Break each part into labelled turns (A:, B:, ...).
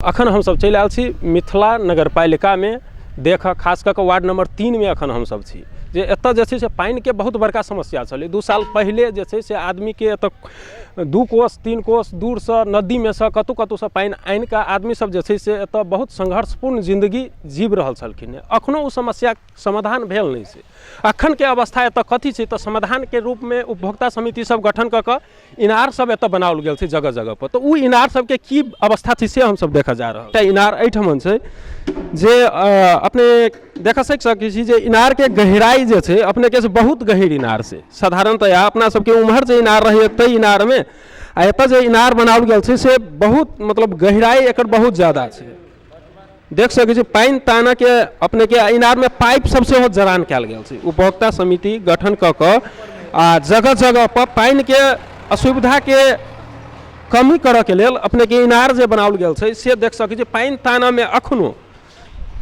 A: अखन हमसब चलि आयल छी मिथिला नगरपालिकामे देखऽ, खास कऽ कऽ वार्ड नंबर 3 मे अखन हमसब छी, जे एतऽ जे छै से पानिके बहुत बड़का समस्या छलै। 2 साल पहिले जे छै से आदमीके एतऽ 2 कोस 3 कोस दूरसँ नदीमे सँ कतहु कतहुसँ पानि आनिकऽ आदमी सब जे छै से एतऽ बहुत संघर्षपूर्ण जिन्दगी जीव रहल छलखिन हेँ। अखनो ओ समस्या समाधान भेल नहि छै। अखनके अवस्था एतऽ कथी छै तऽ समाधानके रूपमे उपभोक्ता समिति सब गठन कऽ कऽ इनार सब एतऽ बनाओल गेल छै जगह जगह पर, तऽ ओ इनार सबके की अवस्था छै से हमसब देखऽ जा रहल। एकटा इनार एहिठमन छै जे अपने देख सकै छी जे इनारके गहराइ जे छै अपनेके से बहुत गहीर इनार छै। साधारणतया अपना सबके उम्हर जे इनार रहैए ताहि इनारमे आ एतऽ जे इनार बनाओल गेल छै से बहुत मतलब गहराइ एकर बहुत ज्यादा छै। देख सकै छी पानि तानऽके अपनेके इनारमे पाइप सब सेहो जड़ान कयल गेल छै। उपभोक्ता समिति गठन कऽ कऽ आ जगह जगह पर पानिके असुविधाके कमी करऽके लेल अपनेके इनार जे बनाओल गेल छै से देख सकै छी। पानि तानऽमे अखनो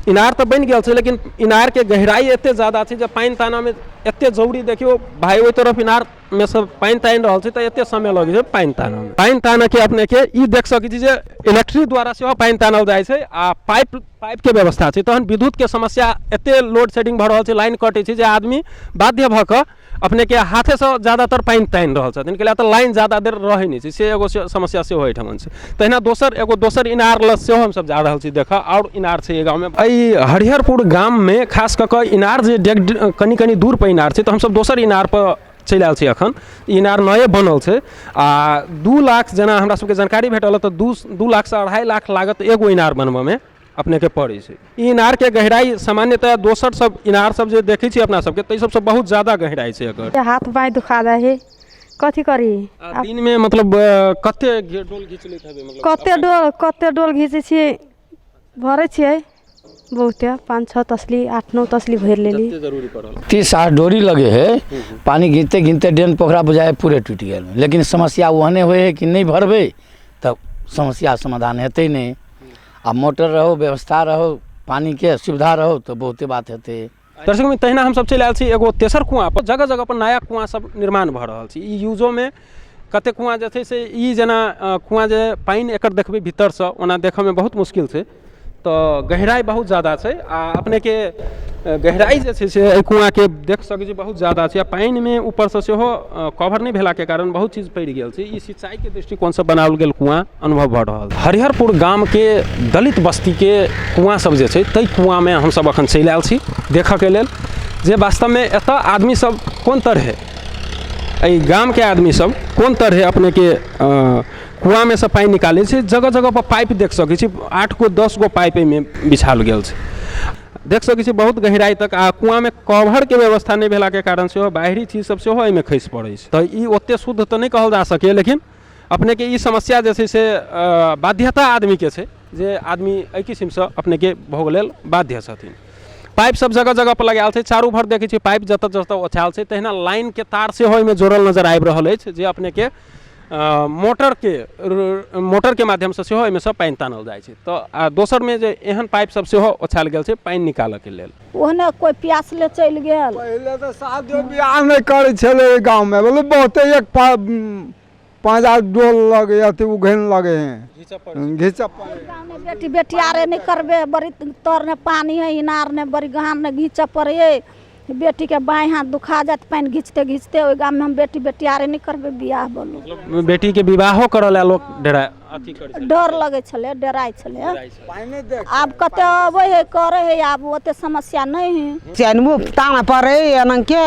A: इनार तऽ बनि गेल छै, लेकिन इनारके गहराइ एते ज्यादा छै जे पानि तानऽमे एते जरूरी। देखियौ भाय, ओहि तरफ इनारमे सँ पानि तानि रहल छै तऽ एते समय लगै छै पानि तानऽमे। पानि तानऽके अपनेके ई देख सकै छी जे इलेक्ट्रिक द्वारा सेहो पानि तानल जाइ छै आ पाइपके व्यवस्था छै। तहन विद्युतके समस्या एते लोड सेडिंग भऽ रहल छै, लाइन कटै छै जे आदमी बाध्य भऽ कऽ अपनेके हाथेसँ ज्यादातर पानि तानि रहल छथिन, कैला तऽ लाइन ज्यादा देर रहै नहि छै। से एगो समस्या सेहो एहिठाम छै। तहिना दोसर एगो दोसर इनार लग सेहो हमसब जा रहल छी देखऽ। आओर इनार छै एहि गाममे, एहि हरिहरपुर गाममे खास कऽ कऽ इनार जे डेग कनि कनि दूरपर इनार छै, तऽ हमसब दोसर इनारपर चलि आयल छी। एखन ई इनार नये बनल छै आ 2 लाख जेना हमरा सबके जानकारी भेटल तऽ 2 लाखसँ 2.5 लाख लागत एगो इनार बनबऽमे अपनेके पड़ै छै। ई इनारके गहराइ सामान्यतया दोसर सब इनार सब जे देखै छी अपना सबके ताहि सबसँ बहुत ज्यादा गहराइ छै एकर।
B: हाथ बाँहि दुखा जाइ है, कथी करी?
A: आ दिनमे मतलब कते डोल घीच लैत हेबै? मतलब
B: कते डोल घीचै छियै, भरै छियै बहुते, 5-6 तसली, 8-9 तसली भरि लेली।
A: जते जरूरी पड़ल।
C: 30 आठ डोरी लगे है, पानि घीचते घीचते डेन पोखरा बुझाइ पूरे टूटि गेल। लेकिन समस्या ओहने होइ है कि नहि भरबै तऽ समस्या समाधान हेतै नहि। आ मोटर रहो, व्यवस्था रहो, पानिके सुविधा रहो तऽ बहुते बात हेतै।
A: दर्शक मित्र, तहिना हमसब चलि आयल छी एगो तेसर कुआँ पर। जगह जगह पर नया कुआँ सब निर्माण भऽ रहल छै। ई यूजोमे कते कुआँ जे छै से ई जेना कुआँ जे पानि एकर देखबै भीतरसँ, ओना देखऽमे बहुत मुश्किल छै, तऽ गहराइ बहुत ज्यादा छै। आ अपनेके गहराइ जे छै से एहि कुआँके देख सकै छी बहुत ज्यादा छै। आ पानिमे ऊपरसँ सेहो कवर नहि भेलाके कारण बहुत चीज पड़ि गेल छै। ई सिंचाइके दृष्टिकोणसँ बनाओल गेल कुआँ अनुभव भऽ रहल। हरिहरपुर गामके दलित बस्तीके कुआँ सब जे छै ताहि कुआँमे हमसब अखन चलि आयल छी देखऽके लेल जे वास्तवमे एतऽ आदमी सब कोन तरहे, एहि गामके आदमी सब कोन तरहे अपनेके कुआँमे सँ पानि निकालै छै। जगह जगहपर पाइप देख सकै छी, 8 गो 10 गो पाइप एहिमे बिछाओल गेल छै। देख सकै छी बहुत गहराइ तक। आ कुआँमे कभरके व्यवस्था नहि भेलाके कारण सेहो बाहरी चीज सब सेहो एहिमे खसि पड़ै छै। तऽ ई ओतेक शुद्ध तऽ नहि कहल जा सकैए, लेकिन अपनेके ई समस्या जे छै से बाध्यता आदमीके छै जे आदमी एहि किसिमसँ अपनेके भोग लेल बाध्य छथिन। पाइप सब जगह जगह पर लगायल छै, चारू भर देखै छी पाइप जतऽ जतऽ ओछायल छै। तहिना लाइनके तार सेहो एहिमे जोड़ल नजर आबि रहल अछि जे अपनेके मोटरके माध्यमसँ सेहो एहिमे सँ पानि तानल जाइ छै। तऽ आ दोसरमे जे एहन पाइप सब सेहो ओछायल गेल छै पानि निकालऽके लेल।
D: ओहने कोइ प्यासले चलि गेल।
E: पहिले तऽ शादियो बियाह नहि करै छलै एहि गाँवमे, बोले बहुते एक 5 डोल लगे अथी उघैन लगे हैं घीचऽ पड़े।
D: गाँवमे बेटी बेटियारे नहि करबै, बड़ी तर ने पानि है, इनार ने बड़ी गहान ने घीचऽ पड़ै है, बेटीके बाँहि हाथ दुखा जायत पानि घिचते घिचते। ओहि गाममे हम बेटी बेटियारे नहि करबै बियाह। बोलू
A: बेटीके विवाहो करऽ लए लोक डेरा अथी करै छलै,
D: डर लगै छलै, डराइ छलै।
E: पानि देख
D: आब कते अबै है करै है, आब ओते समस्या नहि है।
F: चैनबो ताना पड़े एनाके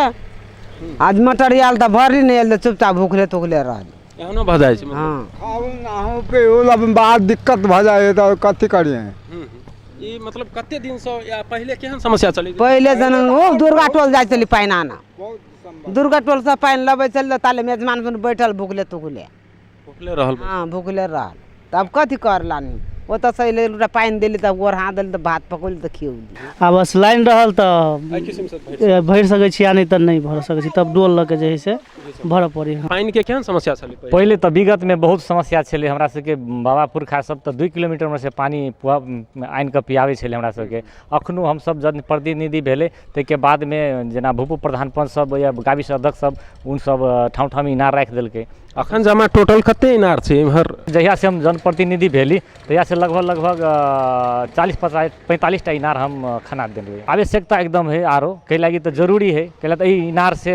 F: आज मटर आयल तऽ भरली, नहि आयल तऽ चुपचाप भूखले तुखले रहली।
A: एहनो भऽ जाइ छै?
F: हँ।
E: खाउ नहाउ पिउ अब बड़ा दिक्कत भऽ जाइ है तऽ कथी करियै?
A: ई मतलब कते दिनसँ या पहिले केहन समस्या चलै?
F: पहिले जेना ओ दुर्गा टोल जाइ छली पानि आनऽ, दुर्गा टोलसँ पानि लबै छली ताले मेजमान सुन बैठल भूखले तुखले
A: भूखले रहल।
F: हँ, भूखले रहल। तब कथी करलानी? ओतऽसँ अयलै एउटा पानि देली तब गोर हाथ देली तऽ भात पकौली तऽ खियौली।
G: आ बस लाइन रहल तऽ
A: एहि किसिमसँ
G: भरि सकै छी, आ नहि तऽ नहि भरि सकै छी। तब डोल लऽ कऽ जे हइ से भरऽ पड़ै हइ।
A: पानिके केहन समस्या छलै पहिले?
H: पहिले तऽ विगतमे बहुत समस्या छलै हमरा सबके। बाबा पुरखा सब तऽ 2 किलोमीटरमे से पानि आनि कऽ पियाबै छलै हमरा सबके। अखनो हमसब जन प्रतिनिधि भेलै ताहिके बादमे जेना भूपू प्रधान पंच सब या गाविस अध्यक्ष सब उन सब ठाउँ ठाउँ इनार राखि देलकै।
A: अखन जमा टोटल कते इनार छै एम्हर?
H: जहियासँ हम जनप्रतिनिधि भेली तहियासँ लगभग 40 50 45 टा इनार हम खना देलियै। आवश्यकता एकदम है आरो कै लागि तऽ जरूरी है, कै तऽ एहि इनारसँ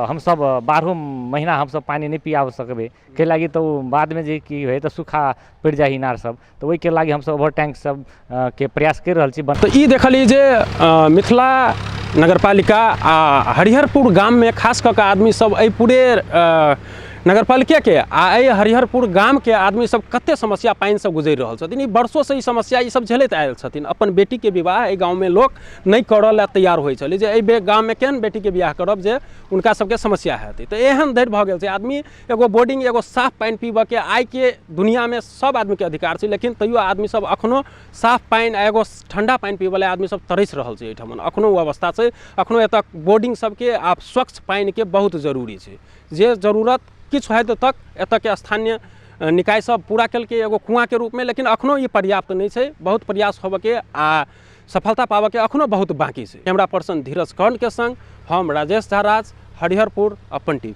H: हमसब 12 महीना हमसब पानि नहि पियाब सकबै, कै लागि तऽ ओ बादमे जे की होइ तऽ सूखा पड़ि जाइ इनार सब, तऽ ओहिके लागि हमसब ओवर टैंक सब के प्रयास करि रहल छी।
A: तऽ ई देखलियै जे मिथिला नगरपालिका आ हरिहरपुर गाममे खास कऽ के आदमी सब एहि पूरे नगरपालिकेके आ एहि हरिहरपुर गामके आदमी सब कते समस्या पानिसँ गुजरि रहल छथिन। ई वर्षोसँ ई समस्या ई सब झेलैत आयल छथिन। अपन बेटीके विवाह एहि गाँवमे लोक नहि करऽ लए तैयार होइ छलै जे एहि गाममे केहन बेटीके बियाह करब जे हुनका सबके समस्या हेतै। तऽ एहन धरि भऽ गेल छै आदमी एगो बोर्डिंग एगो साफ पानि पीबऽके आइके दुनिआमे सब आदमीके अधिकार छै, लेकिन तैयो आदमी सब अखनो साफ पानि आ एगो ठण्डा पानि पीबऽ लए आदमी सब तरसि रहल छै एहिठाम। अखनो ओ अवस्था छै। अखनो एतऽ बोर्डिंग सबके आ स्वच्छ पानिके बहुत जरूरी छै, जे जरूरत किछु हद तक एतऽके स्थानीय निकाय सब पूरा केलकै एगो कुआँके रूपमे, लेकिन अखनो ई पर्याप्त नहि छै। बहुत प्रयास होबऽके आ सफलता पाबऽके अखनो बहुत बाँकी छै। कैमरा पर्सन धीरज कर्णके संग हम राजेश झा राज, हरिहरपुर, अपन टीवी।